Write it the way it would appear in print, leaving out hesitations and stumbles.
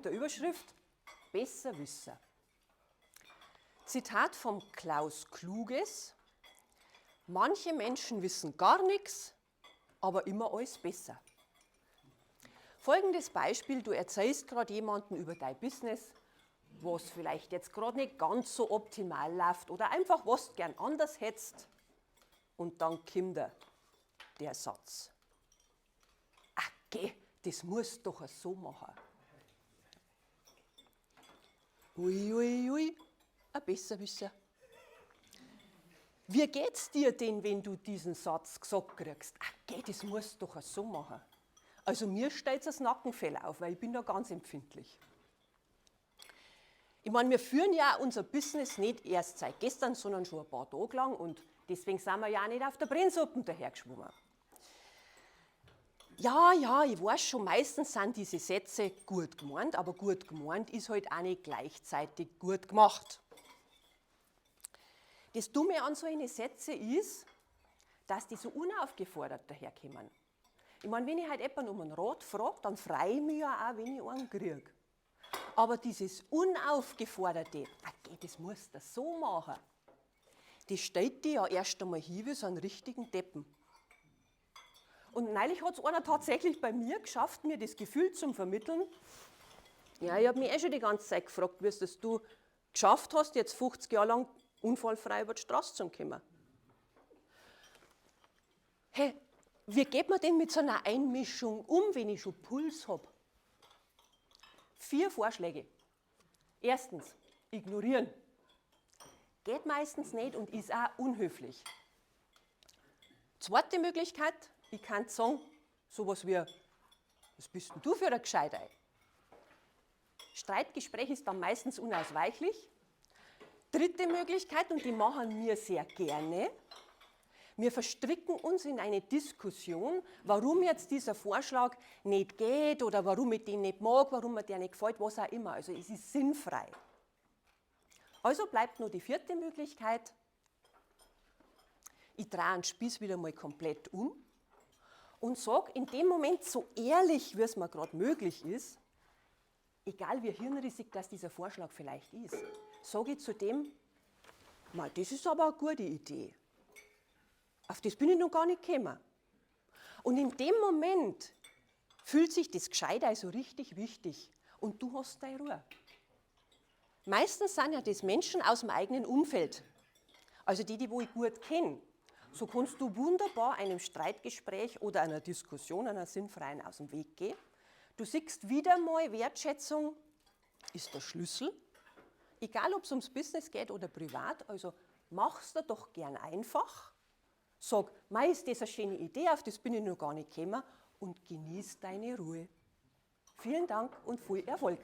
Der Überschrift Besserwisser. Zitat vom Klaus Kluges: Manche Menschen wissen gar nichts, aber immer alles besser. Folgendes Beispiel: Du erzählst gerade jemandem über dein Business, was vielleicht jetzt gerade nicht ganz so optimal läuft oder einfach was du gern anders hättest. Und dann kommt der Satz: Ach geh, das musst du doch so machen. Ui, ui, ui, ein Besserwisser. Wie geht's dir denn, wenn du diesen Satz gesagt kriegst? Ach geh, das musst du doch so machen. Also mir stellt das Nackenfell auf, weil ich bin da ganz empfindlich. Ich meine, wir führen ja unser Business nicht erst seit gestern, sondern schon ein paar Tage lang und deswegen sind wir ja auch nicht auf der Brennsuppe dahergeschwommen. Ja, ja, ich weiß schon, meistens sind diese Sätze gut gemeint, aber gut gemeint ist halt auch nicht gleichzeitig gut gemacht. Das Dumme an solchen Sätzen ist, dass die so unaufgefordert daherkommen. Ich meine, wenn ich halt jemanden um einen Rat frage, dann freue ich mich ja auch, wenn ich einen kriege. Aber dieses Unaufgeforderte, okay, das musst du so machen, das stellt dich ja erst einmal hin wie so einen richtigen Deppen. Und neulich hat es einer tatsächlich bei mir geschafft, mir das Gefühl zu vermitteln. Ja, ich habe mich eh schon die ganze Zeit gefragt, wie es das du geschafft hast, jetzt 50 Jahre lang unfallfrei über die Straße zu kommen. Hey, wie geht man denn mit so einer Einmischung um, wenn ich schon Puls habe? 4 Vorschläge. Erstens, ignorieren. Geht meistens nicht und ist auch unhöflich. Zweite Möglichkeit, ich kann sagen, sowas wie, was bist denn du für ein Gescheitei? Streitgespräch ist dann meistens unausweichlich. Dritte Möglichkeit, und die machen wir sehr gerne, wir verstricken uns in eine Diskussion, warum jetzt dieser Vorschlag nicht geht oder warum ich den nicht mag, warum mir der nicht gefällt, was auch immer. Also es ist sinnfrei. Also bleibt nur die vierte Möglichkeit, ich drehe einen Spieß wieder mal komplett um und sag in dem Moment so ehrlich, wie es mir grad möglich ist, egal wie hirnrissig das dieser Vorschlag vielleicht ist, sag ich zu dem, mal, das ist aber eine gute Idee. Auf das bin ich noch gar nicht gekommen. Und in dem Moment fühlt sich das Gescheite so richtig wichtig und du hast deine Ruhe. Meistens sind ja das Menschen aus dem eigenen Umfeld, also die, die wo ich gut kenne. So kannst du wunderbar einem Streitgespräch oder einer Diskussion, einer sinnfreien, aus dem Weg gehen. Du siehst wieder mal, Wertschätzung ist der Schlüssel. Egal, ob's ums Business geht oder privat, also mach's dir doch gern einfach. Sag, mei, ist das eine schöne Idee, auf das bin ich noch gar nicht gekommen, und genieß deine Ruhe. Vielen Dank und viel Erfolg.